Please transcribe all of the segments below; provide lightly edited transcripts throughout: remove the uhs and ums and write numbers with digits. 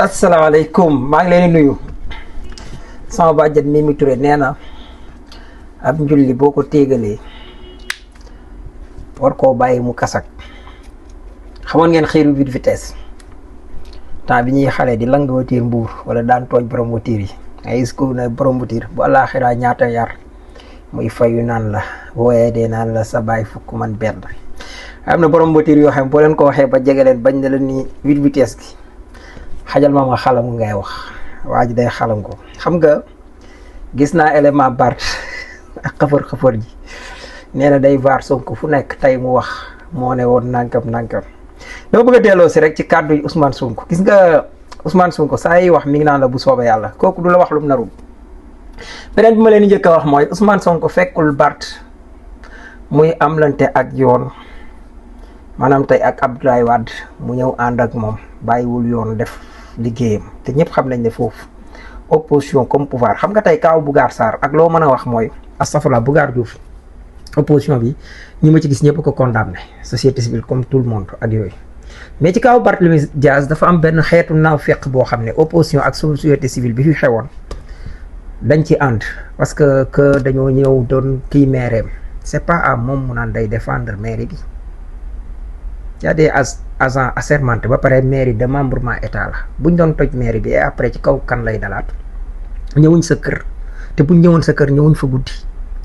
asalaamaaleykum maa ngi leen di nuyu sama bàjjen Mimi Touré nee na ab njulli boo ko téegalee war koo bàyyi mu kasak. xamoon ngeen xiiru 8 vitesse temps bi ñuy xale di lang voiture mbuur wala daan tooñ borom voiture yi ay gis ko ne borom voiture bu àllaaxira ñaata yar muy fayu naan la wooyee dee naan la sa baay fukk man benn. am na borom voiture yoo xam boo leen ko waxee ba jege leen bañ na la ni 8 vitesse gi xajal ma xalam ngay wax waa ji day xalam ko. xam nga gis naa élément Bart ak xëfër ji nee na day vaar Sonko fu nekk tey mu wax moo ne woon nankam dama bëgg a delloo si rek ci kàddu yi Ousmane Sonko. gis nga Ousmane Sonko saa yi wax mi ngi naan la bu soobee yàlla kooku du la wax lu mu narul. beneen bi ma leen di njëkk a wax mooy Ousmane Sonko fekkul Bart muy amlante ak yoon maanaam tey ak Abdoulaye Wade mu ñëw ànd ak moom bàyyiwul yoon def liggéeyam te ñëpp xam nañ ne foofu opposition comme pouvoir. xam nga tey kaaw Bougar Sarr ak loo mën a wax mooy astafurlah Bougar Diouf opposition bi ñi ma ci gis ñëpp ko condamné société civile comme tout le monde ak yooyu. mais ci kaw Barthélémy Dias dafa am benn xeetu naafeq boo xam ne opposition ak société civile bi fi xewoon dañ ci ànd parce que dañoo ñëw doon kii maireem c'est pas à moom mu naan day défendre mairie bi y a des agents assermentés ba pare mairie de membrement état la buñ doon toj mairie bi et après ci kaw kan lay dalaat ñëwuñ sa kër te buñ ñëwoon sa kër ñëwuñ fa guddi.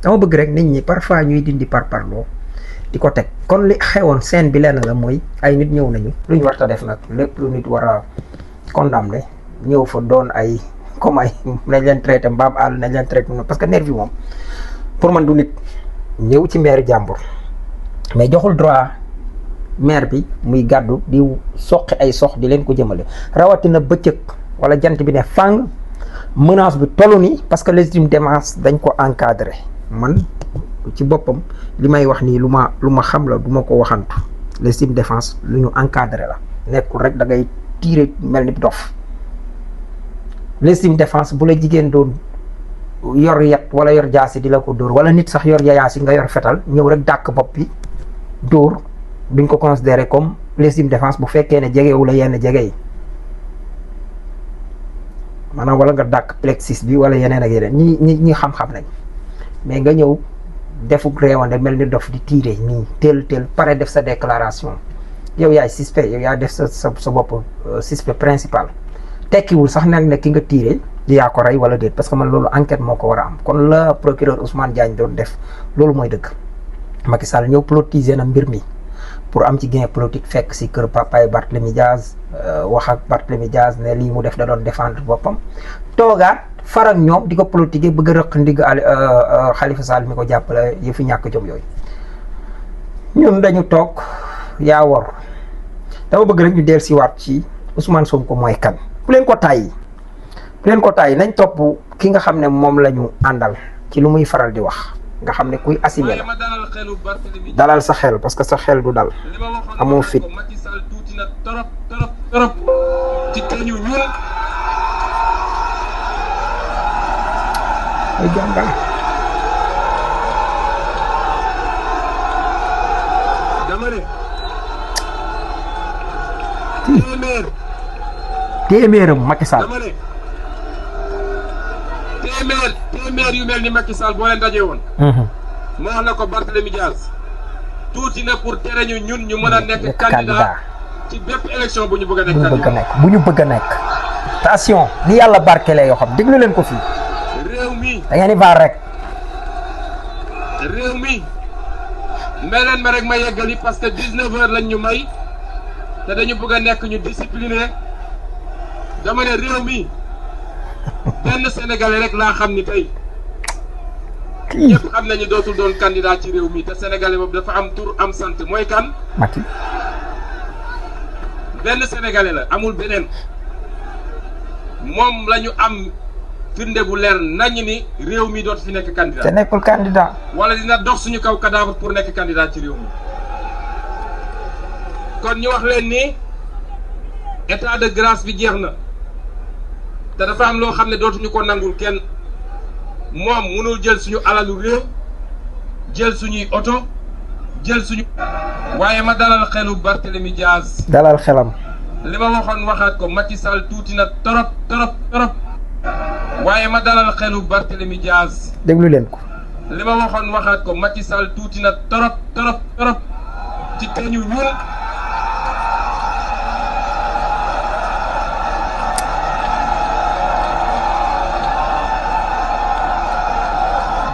dama bëgg rek nit ñi parfois ñuy dindi parparloo di ko teg kon li xewoon scène bi lenn la mooy ay nit ñëw nañu lu ñu war ta def nag lépp lu nit war a condamné ñëw fa doon ay comme ay nañ leen traité mbaam àll nañ leen traité parce que nervi moom pour man du nit ñëw ci maire jàmbur mais joxul droit maire bi muy gàddu di soqi ay sox di leen ko jëmale rawatina bëccëg wala jant bi ne fang menace bi tollu ni parce que légitime défense dañ ko encadré. man ci boppam li may wax nii lu ma xam la du ma ko waxantu légitime défense lu ñu encadré la nekkul rek da ngay tiire mel ni dof. légitime défense bu la jigéen doon yor yat wala yor jaasi di la ko dóor wala nit sax yor yayaasi nga yor fetal ñëw rek dàkk bopp bi dóor duñ ko considéré comme légitime défense bu fekkee ne jegewu la yenn jege yi maanaam wala nga dàkk plexus bi wala yeneen ak yeneen ñi xam-xam nañ. mais nga ñëw defuk réewande mel ni dof di tiire nii teel pare def sa déclaration yow yaay suspect yow yaa def sa bopp suspect principal tekkiwul sax nag ne ki nga tiire yaa ko rey wala déet parce que man loolu enquête moo ko war a am kon la procureur Ousmane Diagne doon def loolu mooy dëgg. Macky Sall ñëw politiser na mbir mi pour am ci gain politique fekk si kër papaay Barthélémy Dias wax ak Barthélémy Dias ne lii mu def da doon défendre boppam toogaat farak ñoom di ko politique bëgg a rëq ndigg Khalifa Sall mi ko jàppale yëfi ñàkk jom yooyu. ñun dañu toog yaa war dama bëgg rek ñu del si waat ci Ousmane Sonko mooy kan. bu leen ko tàyyi nañ topp ki nga xam ne moom la ñu àndal ci lu muy faral di wax nga xam ne kuy assimé la dalal sa xel parce que sa xel du dal amoo fit. ay jàmbaar dama ne téeméeram Macky Sall dama ne téeméer yu mel ni Macky Sall boo leen dajee woon ma wax la ko Barthélémy Dias tuuti na pour tere ñu ñun ñu mën a nekk candidat ci bépp élection bu ñu bëgg a nekk bu ñu bëgg a nekk attention ni yàlla barkelee yoo xam déglu leen ko fii réew mi da ngeen di baar rek. réew mi may leen ma rek ma yeggali parce que 19h lañ ñu may te dañu bëgg a nekk ñu discipliné dama ne réew mi benn sénégalais rek laa xam ni tey ñëpp xam nañu dootul doon candidat ci réew mi te sénégalais boobu dafa am tur am sant mooy kan. Macky. benn sénégalais la amul beneen moom la ñu am. firnde bu leer nañ ni réew mi dootu fi nekk candidat. te nekkul candidat. wala dina dox suñu kaw cadavre pour nekk candidat ci réew mi kon ñu wax leen ni état de grâce bi jeex na te dafa am loo xam ne dootuñu ko nangul kenn moom mënul jël suñu alalu réew jël suñuy oto jël suñu. waaye ma dalal xelu Barthélémy Dias. dalal xelam. li ma waxoon waxaat ko Macky Sall tuuti na torop torop torop waaye ma dalal xelu Barthélémy Dias. déglu leen ko. li ma waxoon waxaat ko Macky Sall tuuti na torop torop torop ci teñu ñun.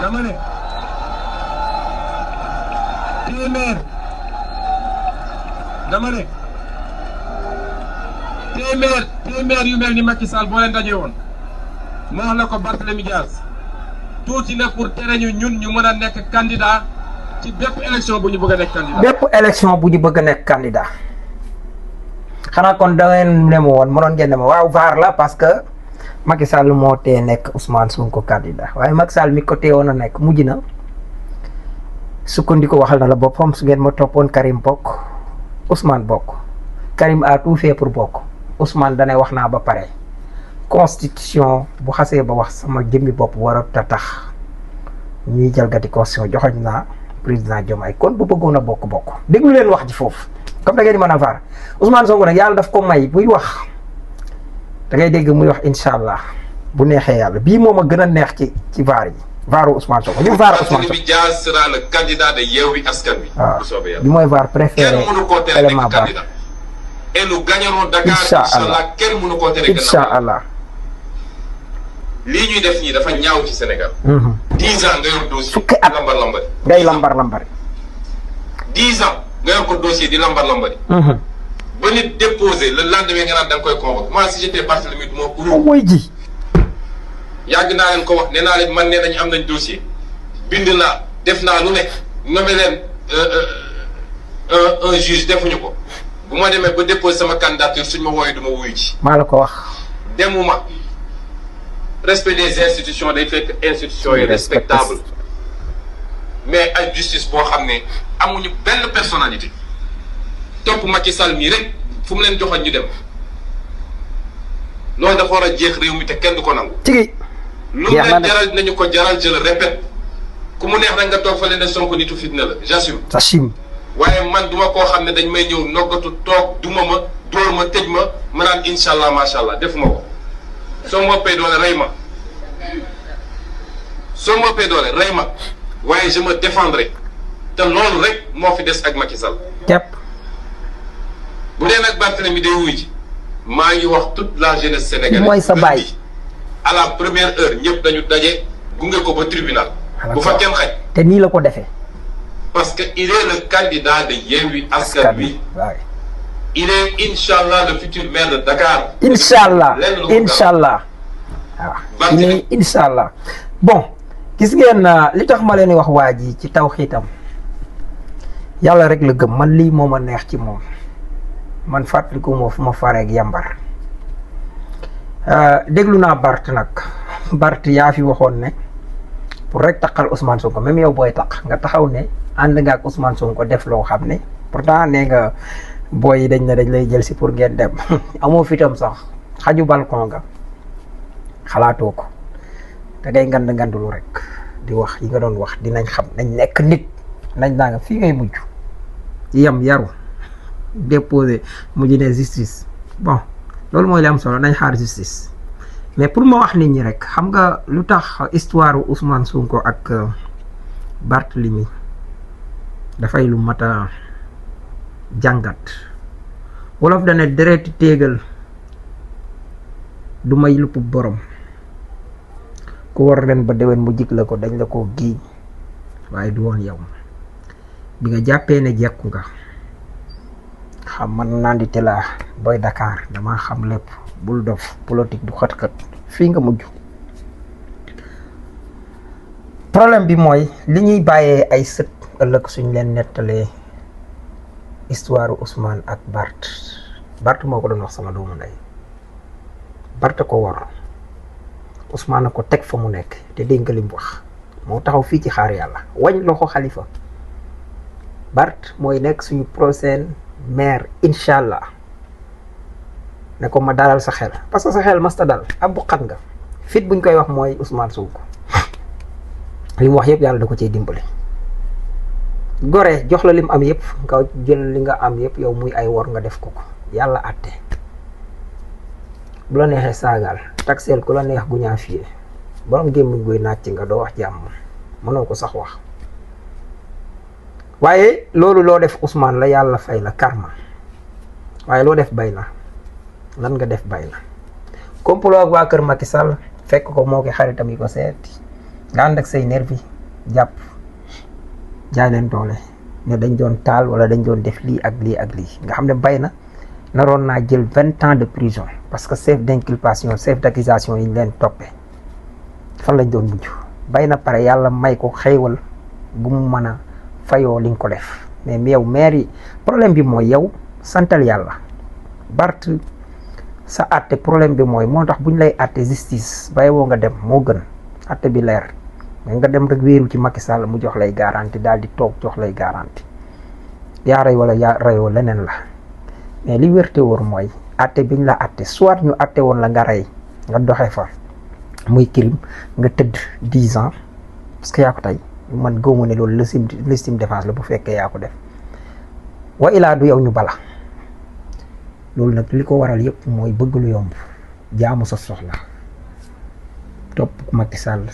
dama ne téeméer dama ne téeméer yu mel ni Macky Sall boo leen dajee woon ma wax la ko Barthélémy Dias tuuti na pour tere ñu ñun ñu mën a nekk candidat ci bépp élection bu ñu bëgg a nekk candidat. bépp élection bu ñu bëgg a nekk candidat xanaa kon da ngeen ne ma woon mënoon ngeen ne ma waaw VAR la parce que Macky Sall moo tee nekk Ousmane Sonko candidat waaye Macky Sall mi ko teewoon a nekk mujj na sukkandiku waxal na la boppam su ngeen ma toppoon Karim bokk Ousmane bokk Karim a tout fait pour bokk Ousmane danay wax naa ba pare. constitution bu xasee ba wax sama jëmmi bopp warut a tax ñuy jalgati constitution joxoñ naa président Diomaye kon bu bëggoon a bokk déglu leen wax ji foofu comme da ngeen di mën a VAR Ousmane Sonko nag yàlla daf ko may buy wax da ngay dégg muy wax incha allah bu neexee yàlla bii moom a gën a neex ci VAR yi VARu Ousmane Sonko ñu VAR Ousmane Sonko. Barthélémy Dias sera le candidat de Yewwi Askan Wi. bu soobee yàlla bi mooy VAR préféré élément VAR. et nous gagnerons Dakar incha allah kenn mënu koo tere incha allah. lii ñuy def nii dafa ñaaw ci Sénégal. 10 ans nga yor dossier. fukki at lambar lambari. ngay lambar lambari. 10 ans nga yor ko dossier di lambar lambari. ba nit déposé le lendemain nga naan da nga koy convoqué moi si j'étais Barthélémy du ma uru. mooy ji. yàgg naa leen ko wax nee naa leen man nee nañu am nañ dossier bind naa def naa lu nekk nommé leen un juge defuñu ko bu ma demee ba déposé sama candidature suñ ma wooyee du ma wuyu ci. maa la ko wax. demuma. respect des institutions day fekk institutions yi respectable mais ay justice boo xam ne amuñu benn personnalité topp Macky Sall mii rek fu mu leen joxoon ñu dem loolu dafa war a jeex réew mi te kenn du ko nangu. tigi lu mu leen jaral dinañu ko jaral je le répète ku mu neex rek nga toog fa leen ne Sonko nitu fitna la j'assume. waaye man duma koo xam ne dañ may ñëw noggatu toog duma ma dóor ma tëj ma naan incha allah macha allah defuma ko. soo ma ëppee doole rey ma waaye je me défendrai te loolu rek moo fi des ak Macky Sall. képp. bu dee nag Barthélémy day wuy ji maa ngi wax toute la jeunesse sénégalaise. mooy sa baay. à la première heure ñëpp dañu daje gunge ko ba tribunal. bu fa kenn xaj. te nii la ko defee. parce que il est le candidat de Yewwi Askan Wi. il est inchallah le futur maire de Dakar. inchallah waaw il est inchallah bon gis ngeen li tax ma leen di wax waa ji ci taw xiitam yàlla rek la gëm man lii moo ma neex ci moom man fàttaliku moo fu ma fareeg yambar déglu naa Bart nag Bart yaa fi waxoon ne pour rek taqal Ousmane Sonko même yow booy taq nga taxaw ne ànd nga ak Ousmane Sonko def loo xam ne pourtant nee nga booy yi dañ ne dañ lay jël si pour ngeen dem amoo fitam sax xaju balcon nga xalaatoo ko da ngay ngandulu rek di wax yi nga doon wax dinañ xam nañ nekk nit nañ naa nga fii ngay mujj yam yaru déposé mujj ne justice bon loolu mooy li am solo nañ xaar justice mais pour ma wax nit ñi rek xam nga lu tax histoire Ousmane Sonko ak Barthélémy dafay lu mat a jàngat wolof dane dereeti téegal du may lupp borom ku war ren ba déwén mu jig la ko dañ la ko giiñ waaye du woon yow bi nga jàppee ne jekku nga xam man naan di telaa booy Dakar dama xam lépp bul dof politique du xët-xët fii nga mujj problème bi mooy li ñuy bàyyee ay sët ëllëg suñ leen nettalee histoire Ousmane ak Bart moo ko doon wax sama doomu ndey Bart ko war Ousmane ko teg fa mu nekk te dégg nga li mu wax moo taxaw fii ci xaar yàlla wañ loxo Xalifa Bart mooy nekk suñu prochain maire incha allah ne ko ma dalal sa xel parce que sa xel masta dal ab buqat nga fit buñ koy wax mooy Ousmane Sonko li mu wax yëpp yàlla da ko cee dimbali gore jox la lim am yëpp nga jël li nga am yëpp yow muy ay wor nga def ko yàlla àtte bu la neexee saagaal taxeel ku la neex gu ñaa fiyee borom gémmiñ guy nàcc nga doo wax jàmm mënoo ko sax wax. waaye loolu loo def Ousmane la yàlla fay la karma waaye loo def bay na lan nga def bay na complot ak waa kër Macky Sall fekk ko moo ki xaritam yi ko seeti nga ànd ak say nervi jàpp jaay leen doole ne dañ doon taal wala dañ doon def lii ak lii ak lii nga xam ne bay na naroon naa jël 20 ans de prison parce que chef d'inculpation chef d'accusation yi ñu leen toppee fan lañ doon mujj bay na pare yàlla may ko xéewal bu mu mën a fayoo li nga ko def mais yow maire yi problème bi mooy yow santal yàlla Bart sa àtte problème bi mooy moo tax bu ñu lay àtte justice bàyyi woo nga dem moo gën àtte bi leer mais nga dem rek wéeru ci Macky Sall mu jox lay garantie daal di toog jox lay garantie yaa rey wala yaa reyoo leneen la mais li wérte wóor mooy àtte biñ la àtte soit ñu àtte woon la nga rey nga doxe fa muy crime nga tëdd 10 ans parce que yaa ko tey man gëwuma ne loolu légitime défense la bu fekkee yaa ko def wa ilaa du yow ñu bala loolu nag li ko waral yëpp mooy bëgg lu yomb jaamu sa soxla topp Macky Sall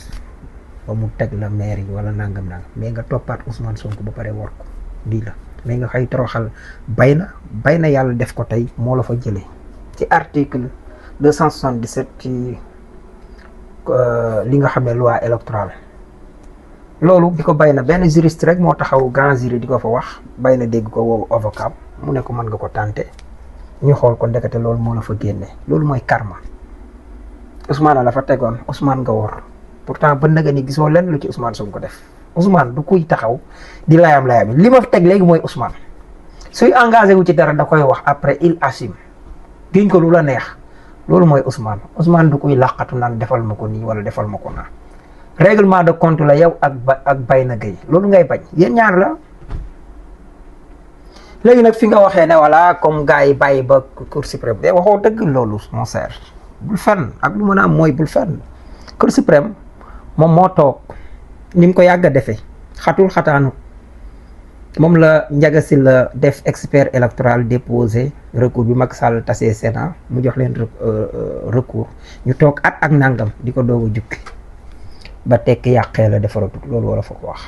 ba mu teg la maire yi wala nangam mais nga toppaat Ousmane Sonko ba pare war ko lii la mais nga xëy toroxal bay na yàlla def ko tey moo la fa jëlee ci article 277 ci li nga xam ne loi électorale loolu bi ko bay na benn juriste rek moo taxaw grand jury di ko fa wax bay na dégg ko woowu avocat mu ne ko mën nga ko tànte ñu xool ko ndekete loolu moo la fa génne loolu mooy karma Ousmane la fa tegoon Ousmane nga wor pourtant ba nga ni gisoo lenn lu ci Ousmane Sonko def Ousmane du kuy taxaw di layam li ma fa teg léegi mooy Ousmane suy engagé wu ci dara da koy wax après il assume giñ ko lu la neex loolu mooy Ousmane du kuy làqatu naan defal ma ko nii wala defal ma ko naa règlement de compte la yow ak Bayna Gueye loolu ngay bañ yéen ñaar la léegi nag fi nga waxee ne voilà comme gars yi bàyyi ba Cour suprême de waxoo dëgg loolu mon cher bul fenn ak lu mën a am mooy bul fenn Cour suprême moom moo toog ni mu ko yàgg a defee xataanu moom la Ndiaga Sylla def expert électoral déposé recours bi Macky Sall tasee Sénat mu jox leen recours ñu toog at ak nangam di ko doog a jukki ba tekki yàqee la defaratut loolu wala fa ko wax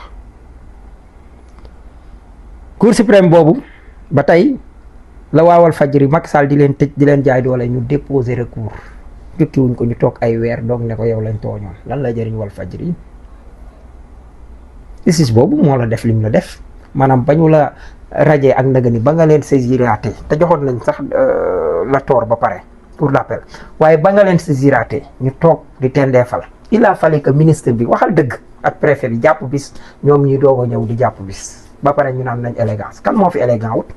Cour suprême boobu ba tey la waawal fajri Macky Sall di leen tëj di leen jaay doole ñu déposé recours jukkiwuñ ko ñu toog ay weer doog ne ko yow lañ tooñoon lan la jëriñ wal fajri justice boobu moo la def lim la def maanaam bañu la rajee ak ndagani ba nga leen saisiraate te joxoon nañ sax la toor ba pare pour l'appel waaye ba nga leen saisiraate ñu toog di tendeefal il a fallu que ministre bi waxal dëgg ak préfet bi jàpp bis ñoom ñi doog a ñëw di jàpp bis ba pare ñu naan nañ élégance kan moo fi élégant wut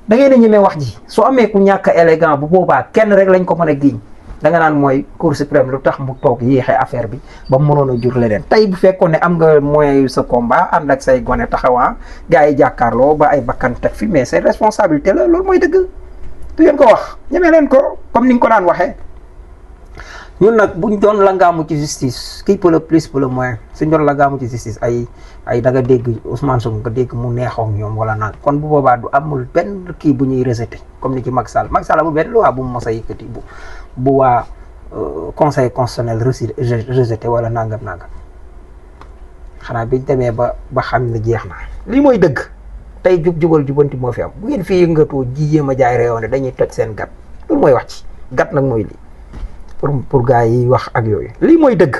da ngeen a ñemee wax ji su amee ku ñàkk a élégant bu boobaa kenn rek lañ ko mën a giiñ da nga naan mooy Cour suprême lu tax mu toog yéexee affaire bi ba mu mënoon a jur leneen tey bu fekkoon ne am nga moyen yu sa combat ànd ak say gone taxawaa gars yi jàkkaarloo ba ay bakkan teg fi mais c'est responsabilité la loolu mooy dëgg du ngeen ko wax ñemee leen ko comme ni nga ko daan waxee ñun nag buñ doon langaamu ci justice qui peut le plus peut le moins suñ doon langaamu ci justice ay da nga dégg Ousmane Sonko nga dégg mu neexook ñoom wala nag kon bu boobaa du amul benn kii bu ñuy rejeté comme ni ci Macky Sall bu benn loi bu mu mos a yëkkati bu waa conseil constitutionnel rejeté wala nangam xanaa biñ demee ba xam ne jeex na lii mooy dëgg tey jubal jubanti moo fi am bu ngeen fi yëngatoo ji yéem a jaay réew ne dañuy toj seen gat loolu mooy wax ci gat nag mooy lii pour gars yi wax ak yooyu lii mooy dëgg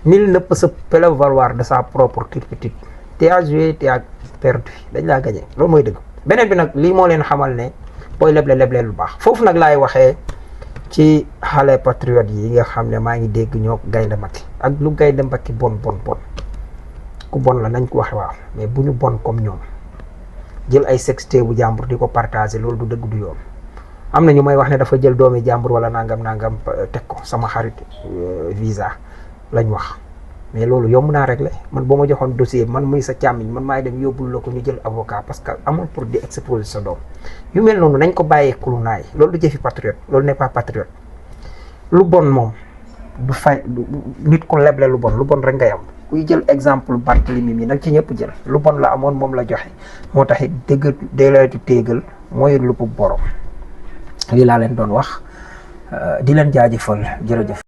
nul ne peut se prévaloir de sa propre turpitude te a joué te a perdu dañ laa gagné loolu mooy dëgg beneen bi nag lii moo leen xamal ne booy leble lu baax foofu nag laay waxee ci xale patriote yi nga xam ne maa ngi dégg ñoo gaynde Macky ak lu gaynde Macky bon ku bon la nañ ko waxe waaw mais bu ñu bon comme ñoom jël ay sexté bu jàmbur di ko partager loolu du dëgg du yoon am na ñu may wax ne dafa jël doomi jàmbur wala nangam teg ko sama xarit visa lañ wax mais loolu yomb naa régler man boo ma joxoon dossier man muy sa càmmiñ man maay dem yóbbul la ko ñu jël avocat parce que amul pour di exposer sa doom yu mel noonu nañ ko bàyyee kulu naay loolu du jëfi patriote loolu n'est pas patriote lu bon moom du fay nit ko leble lu bon rek ngay am kuy jël exemple Barthélemy mi nag ci ñëpp jël lu bon la amoon moom la joxe moo tax it dëgg déeleetu téegal mooy lupu borom lii laa leen doon wax di leen jaajëfal jërëjëf.